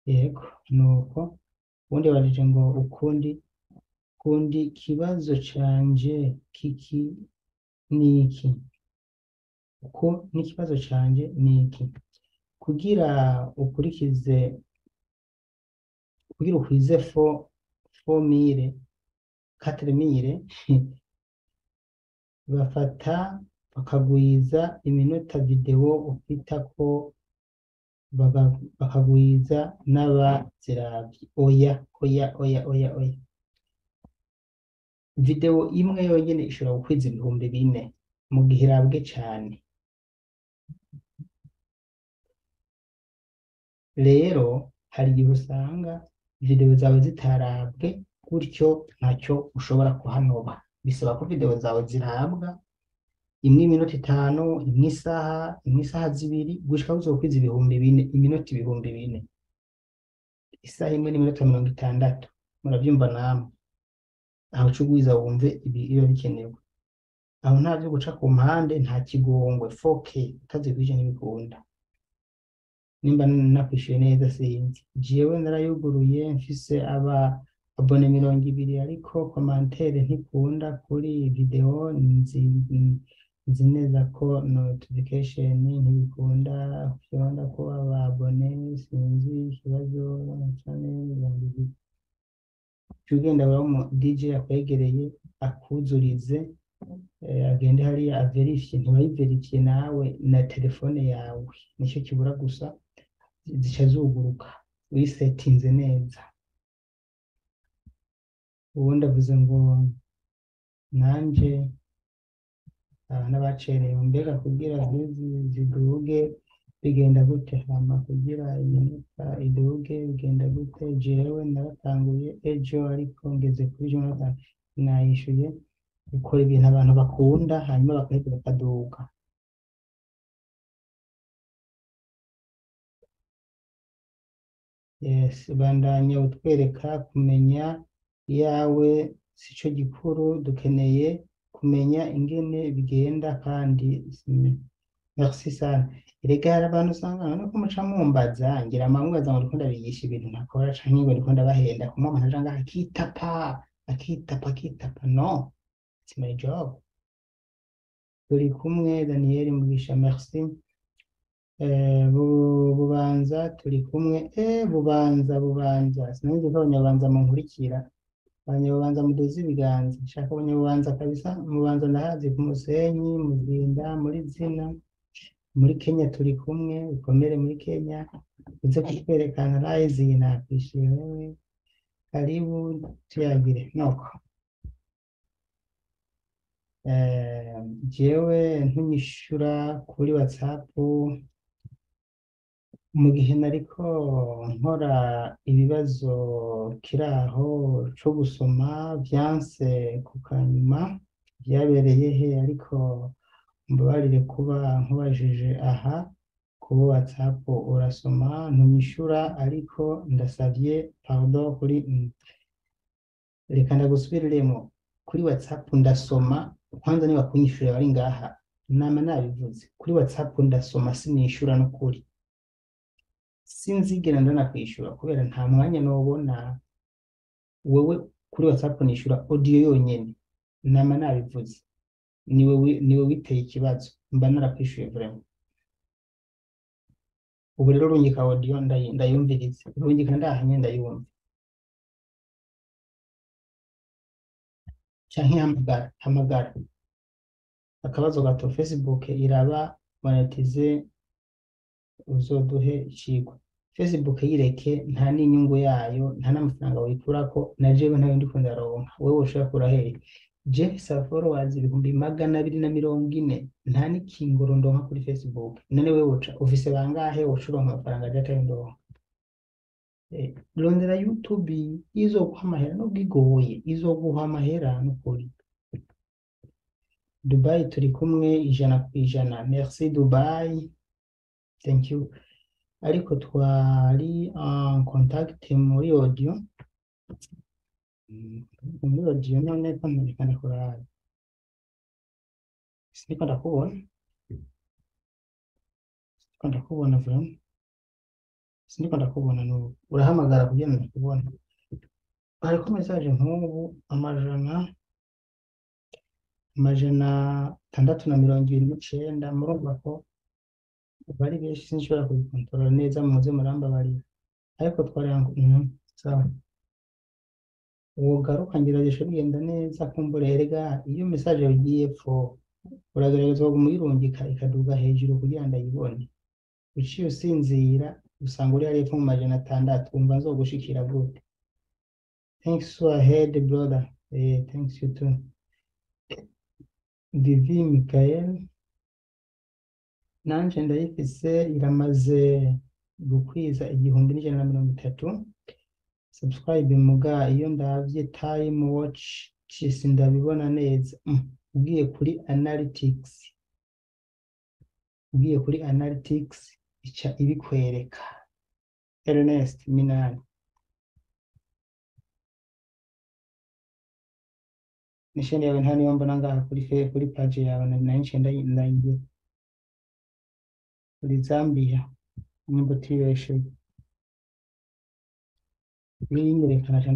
Yego, nuko ubundi babajije ngo ukundi kibazo canje kiki niki, uko n'ikibazo canje niki, kugira ukurikize, kugira ukwize 4000 4000 bafata bakagwiza iminota video ufita ko bakagwiza n'abaziravye. Oya, oya, oya, oya, oya. Video imwe yonyene ishobora gukwiza 4000 mu gihe irabwe cane. Rero hari igihe usanga video zawe zitarabwe, gutyo ntacyo ushobora kuhanoba. Bisaba ko video zawe zirabwa imwe iminota 5, imwe isaha, imwe isaha 2, gushika uzokwiza 4000, iminota 4000, isaha imwe n'iminota 60. Muravyumva namwe? Aho uca ugwiza wumve ibiba bikenewe. Aho nta vyo guca ku mpande, nta kigongwe, 4K utazikwije ntibikunda. Nimba nakwishuye neza sinzi. Jewe narayuguruye mfise aba abone 20, ariko commentaire ntikunda kuri video. Nzi neza ko notification ntibikunda fyonda ko aba abone, sinzi ikibazo cane. Uca ugenda uraba umu DJ akwegereye akuzurize. Agende hariya averifiye, ntiwayiverifiye nawe na telefone yawe, nicyo kibura gusa, zica zuguruka wisetinze neza. Ubundi avuze ngo nanje n'abacerewe, mbega kugira views ziduge bigenda gute? Hama kugira iminota iduge bigenda gute? Jewe naratanguye ejo ariko ngeze kuri Jonathan nayishuye. Ukora ibintu abantu bakunda hanyuma bagahita bakaduga. Yes, bandanya utwereka kumenya iyawe sico gikuru, dukeneye kumenya ingene bigenda kandi merci sana. Erega hari abantu usanga none ko muca mumbaza, ngira amamwaza ngo ndiko ndabigisha ibintu ntakora canke ngo ndiko ndabahenda, kumwe umuntu aja ngaha akitapa akitapa akitapa. No, it's my job. Turi kumwe Daniel Mugisha, merci. Bubanza turi kumwe, Bubanza, Bubanza, sinzi ko abanyabubanza munkurikira, abanyabubanza muduze ibiganza, nshaka abanyabubanza kabisa. Mubanza ndahazi ku Musenyi, Muzinda, muri Zina, muri Kenya turi kumwe, ukomere muri Kenya, uze kutwerekana live, nakwishyuye wewe, karibu tuyagire noko. Jewe ntunyishura kuri WhatsApp mu gihe nariko nkora ibibazo kiraho co gusoma vyanse ku kanyuma, vyabereye he? Ariko mbabarire kuba nkubajije aha kuri WhatsApp urasoma ntunyishura, ariko ndasavye pardon kuri reka ndagusubiriremo. Kuri WhatsApp ndasoma, kwanza niba kunyishura bari ngaha nama nabivuze, kuri WhatsApp ndasoma sinishura n'ukuri, sinzigera ndanakwishura kubera nta mwanya nobona. Wewe kuri WhatsApp nishura audio yonyene, nama nabivuze, niwe witeye ikibazo, mba narakwishuye vraiment. Ubu rero rungika audio ndayumvirize, rungika ndahanye ndayumva, canke hamagara, hamagara. Akabazo gato, Facebook iraba monetize, uzoduhe icigwa. Facebook yireke, nta n'inyungu yayo, nta n'amafaranga wikurako, na jewe ntayo ndiko ndaronka. Wewe ushobora kura hehe? Je mfise followers 240,000, nta n'ikingoro ndonka kuri Facebook. None wewe uca ufise bangahe woca uronka amafaranga je atayo ndonka? Rondera YouTube izoguha amahera, nubwo igoye izoguha amahera n'ukuri. Dubai turi kumwe 100%, merci Dubai, thank you. Ariko twari en contact muri audio, muri audio none ko ntareka ndakuraba, siniko ndakubona, siniko ndakubona vraiment, siniko ndakubona n'ubu. Urahamagara kugira ngo ndakubone. Hariko message nk'ubu 629, murumva ko bari benshi, sinshobora kubikontorora neza, muze murambabarira, ariko twari sawa. Wogaruka ngerageje bigenda neza, kumbura erega iyo message yagiye epfo uragerageza kuguma uyirungika ikaduga hejuru kugira ndayibone. Uciye usinzira usanga uri hariya epfo mu 600, wumva nzogushikira gute? Thanks you ahead brother. Thanks you too. Divi Michael, nanje ndayifise, iramaze gukwiza 1130 subscribe, muga iyo ndavye time watch sindabibona neza. Ugiye kuri analytics, ugiye kuri analytics ica ibikwereka. Ernest Minani, nisheni yawe nta niyo mbona ngaha kuri page yawe, nari ndayigira kuri Zambia nimba utibesheye niyinyereka naca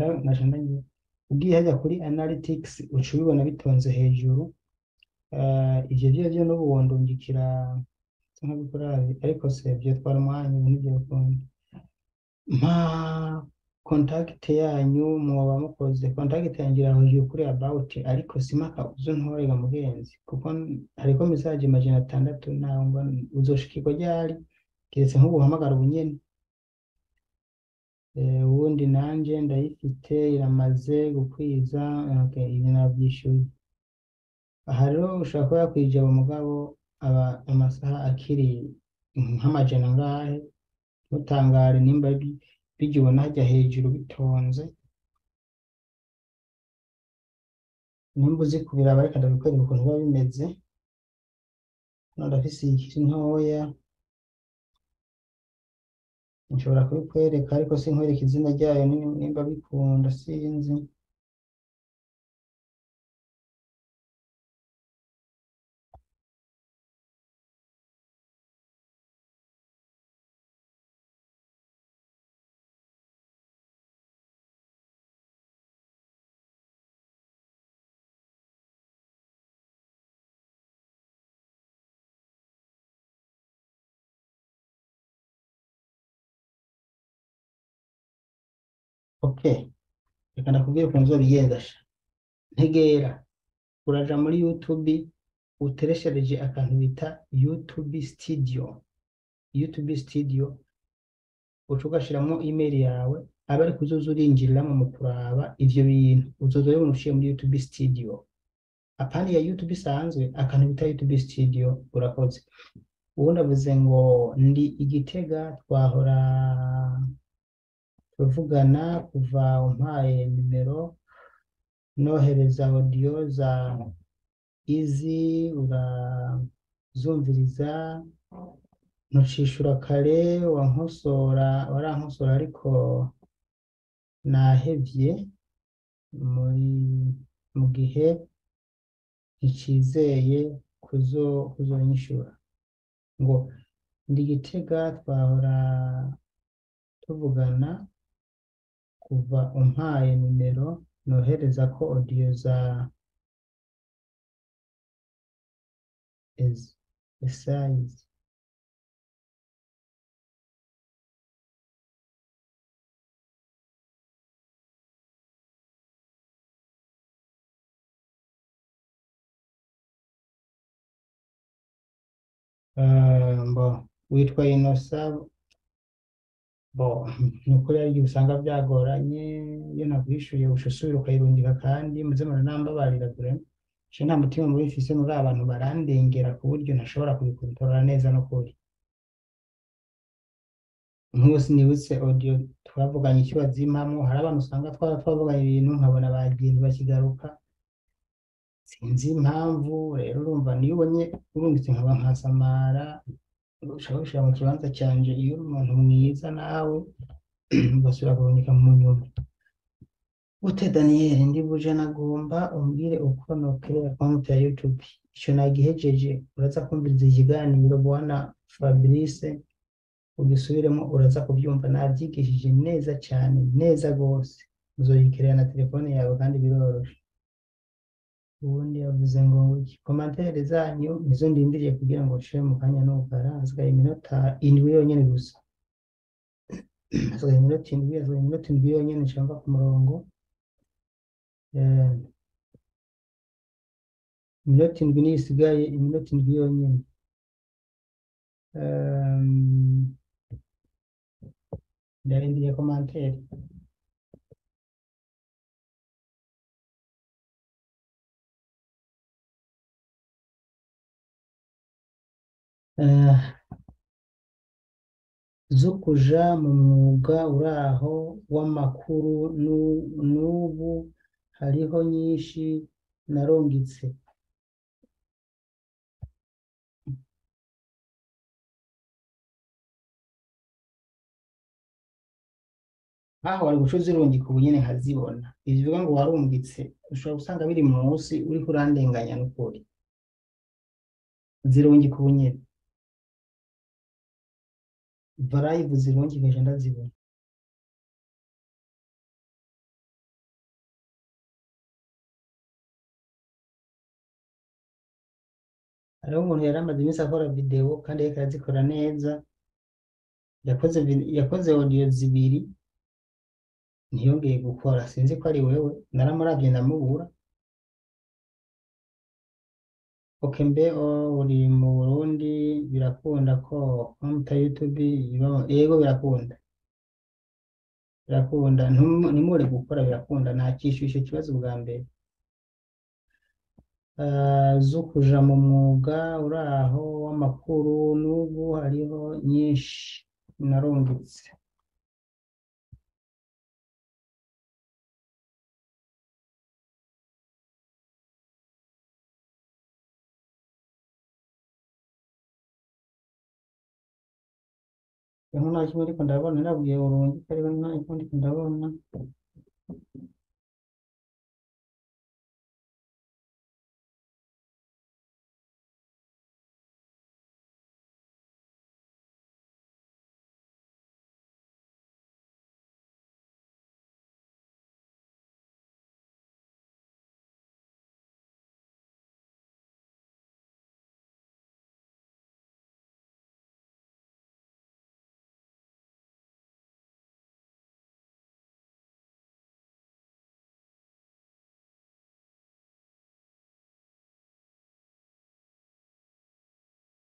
ndagira. Ugiye hajya kuri analytics uca ubibona bitonze hejuru. Ivyo vyo vyo n'ubu wondungikira nkabikora, ariko se vyotwara umwanya, ubu nivyo bikunda. Mpa Contact yanyu mwoba mukoze. Contact yanjye irahuye kuri about, ariko simaka uzuntorega mugenzi, kuko hariko message 600, naho ngo uzoshikirwa ryari keretse nk'ubuhamagara ubunyene. Ubundi nanje ndayifite iramaze gukwiza. Okay, ibi navyishuye. Aha rero ushobora kuba yakwijaba, mugabo aba amasaha akiri nk'amajana angahe. Ntutangare nimba bijya ubona hajya hejuru bitonze, nimba uzi kubiraba. Reka ndabikwereka ukuntu biba bimeze. Hano ndafise ikiri ntoya, nshobora kubikwereka, ariko sinkwereka izina ryayo nimba bikunda, sinzi. Okay, reka ndakubwira ukuntu uzobigenza sha. Ntegera, uraja muri YouTube, utereshereje akantu bita YouTube Studio. YouTube Studio uca ugashiramwo email yawe, aba ariko uzoza urinjiriramo mu kuraba ivyo bintu. Uzoza ubibona uciye muri YouTube Studio, apana ya YouTube isanzwe, akantu bita YouTube Studio. Urakoze. Ubundi avuze ngo ndi Igitega, twahora tuvugana kuva umpaye nimero, nohereza audio za izi urazumviriza, ntucishura kare, wankosora, warankosora, ariko nahevye muri mu gihe nticizeye kuzonyishura. Ngo ndi Gitega, twahora tuvugana kuva umpaye nimero, nohereza ko audio za essays. Mbo witwa Innocent. Bo ni ukuri hari igihe usanga byagoranye. Iyo nakwishuye uca usubira ukayirungika, kandi muze muranambabarira vraiment. Je nta mutima mubi mfise, muri abantu barandengera ku buryo ntashobora kubikontorora neza n'ukuri. Nk'ubu sinibutse audio twavuganye icyo bazimpamwo. Hari abantu usanga twaba twavuganye ibintu, nkabona bagiye ntibakigaruka, sinzi impamvu. Rero urumva niyo ubonye urungitse nkaba nkasamara, ushaka gushira mu kibanza canje. Iyo uri umuntu mwiza nawe ugasubira kurungika mu nyuma. Ute Daniel, ndi buje, nagomba umbwire uko nokerera konti ya YouTube. Ico nagihejeje, uraza kumviriza ikiganiro bwana Fabrice, ugisubiremo, uraza kubyumva. Nabyigishije neza cyane, neza gose. Uzoyikerera na telefone yawe kandi biroroshe. Ubundi yavuze ngo iki? Commentaire zanyu nizo ndindiriye kugira ngo nshire mu kanya nugara. Hasigaye iminota 7 yonyene gusa, hasigaye iminota 7, hasigaye iminota 7 yonyene nshamba ku murongo. Iminota 7 niyo isigaye, iminota 7 yonyene. Ndarindiriye commentaire. Zo kuja mu mwuga uraho w'amakuru, n'ubu hariho nyinshi narungitse. Nkaho wari guca uzirungika ubu nyene nkazibona. Ivyo uvuga ngo warungitse, ushobora gusanga biri munsi, uriko urandenganya n'ukuri. Zirungika ubu nyene. Va live, zirungike nje ndazibona. Hariho umuntu yari amaze iminsi akora video kandi yariko arazikora neza, yakoze audio zibiri. Ntiyongeye gukora, sinzi ko ari wewe, naramuravye ndamubura. Okay, mbe uri mu Burundi birakunda ko konta YouTube iba? Yego, birakunda, birakunda. Ntimure gukora, birakunda. Nakishyuye ico kibazo bwa mbere. Zo kuja mu mwuga uraho w'amakuru n'ubu hariho nyinshi narungitse. Eho nta kimwe ariko ndabona, nabwiye urungike ariko nta kimwe ndiko ndabona.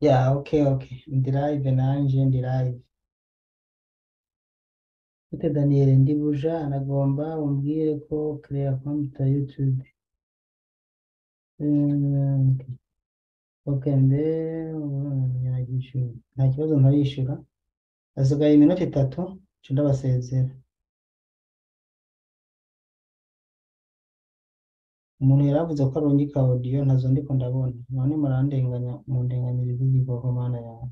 Ya, okay, okay. Ndi live nanje, ndi live. Gute Daniel, ndi buja nagomba umbwire ko créer compte YouTube. Okay. Okay, mbe yaragishura. Nta kibazo, ntarishura. Hasigaye iminota 3 nca ndabasezera. Umuntu yaravuze ko arungika audio, ntazo ndiko ndabona. None murandenganya, mundenganyiriza igikoko, Mana yawe.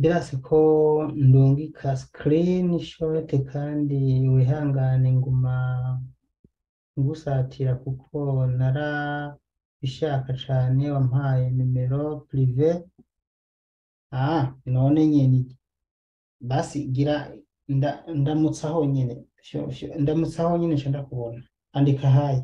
Birase ko ndungika screenshot kandi wihangane nguma ngusatira kuko narabishaka cane, wampaye nimero privé. None nyene basi gira ndamutsaho nyene, ndamutsaho nyene nca ndakubona. Andika hi.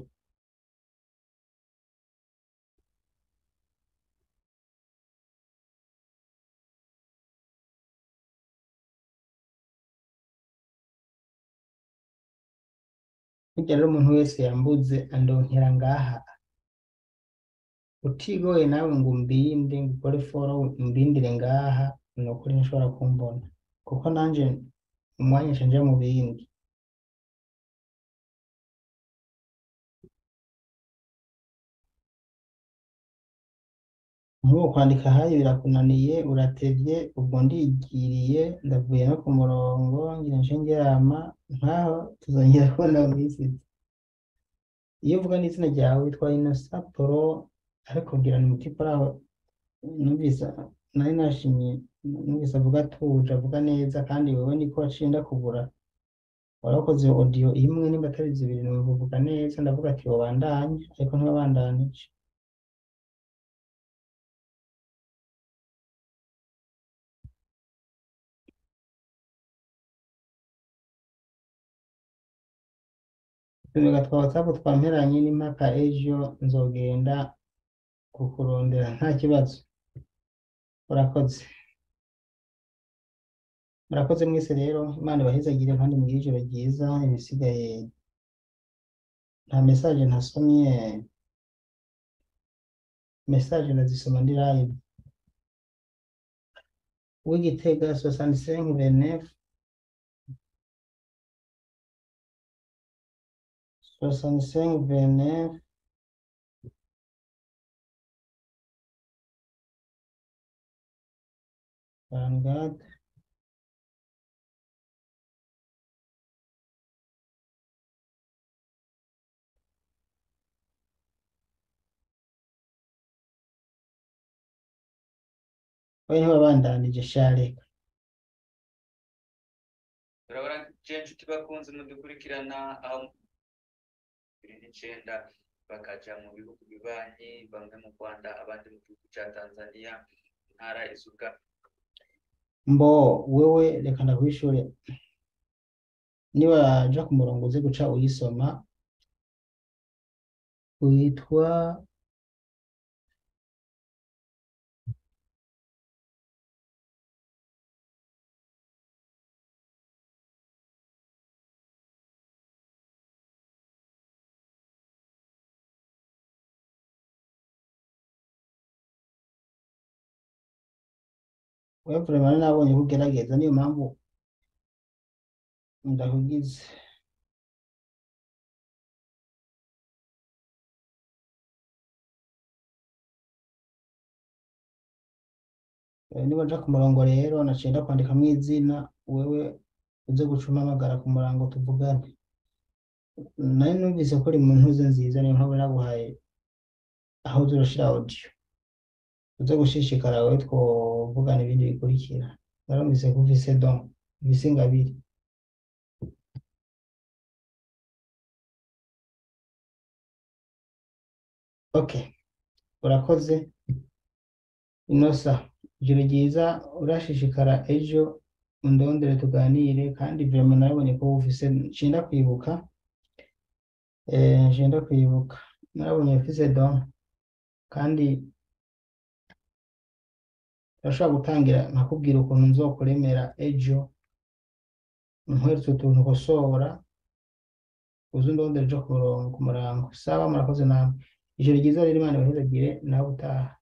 Burya rero umuntu wese yambuze andonkera ngaha. Utigoye nawe ngo umbinde, ngo ukore follow umbindire ngaha, ni ukuri ntushobora kumbona kuko nanje umwanya nca nja mu bindi. Nk'ubu kwandika hi birakunaniye, uratevye, ubwo ndigiriye ndavuye no ku murongo ngira nce ndyama, nkaho tuzongera kubona mu minsi iza. Iyo uvuga n'izina ryawe witwa Innocent Pro, ariko ngira ni umutipe uraho numvise nari nashimye, numvise avuga atuje, avuga neza, kandi wewe niko waciye ndakubura. Warakoze audio imwe nimba atari zibiri, numva uvuga neza, ndavuga ati wobandanye, ariko ntiwabandanije. Utumega twa WhatsApp twamperanye n'impaka, ejo nzogenda kukurondera nta kibazo. Urakoze. Murakoze mwese rero, Imana ibahezagire kandi mugire ijoro ryiza. Ibisigaye nta message ntasomye, message ndazisoma ndi live. W'Igitega 65 29 65 29 44. We ntiwabandanije sha, reka. Je nshuti bakunze mudukurikirana aho 2009 bakaja mu bihugu bibanyi, bamwe mu Rwanda, abandi mu gihugu ca Tanzania, intara izuga. Mbo wewe reka ndakwishure, niwaja ku murongo uze guca uyisoma, witwa wewe vraiment nabonye ko ugerageza, niyo mpamvu ndakugize. Niba nja ku murongo rero naciye ndakwandikamwo izina, wewe uze guca umpamagara ku murango tuvugane. Nari numvise ko uri mu ntuze nziza, niyo mpamvu naguhaye aho uza urashira audio. Uze gushishikara wewe twovugana ibindi bikurikira. Narumvise ko ufise don, ufise ingabire. Okay, urakoze Inosa, ijoro ryiza, urashishikara ejo undondere tuganire, kandi vraiment narabonye ko ufise, nshinda kwibuka, nshinda kwibuka, narabonye ufise don, kandi urashobora gutangira nkakubwira ukuntu nzokuremera ejo, nkweretse utuntu ukosora, uze undondere ejo ku murongo, ku murango. Sawa, murakoze namwe. Ijoro ryiza rero, Imana ibahezagire, nawe utaha.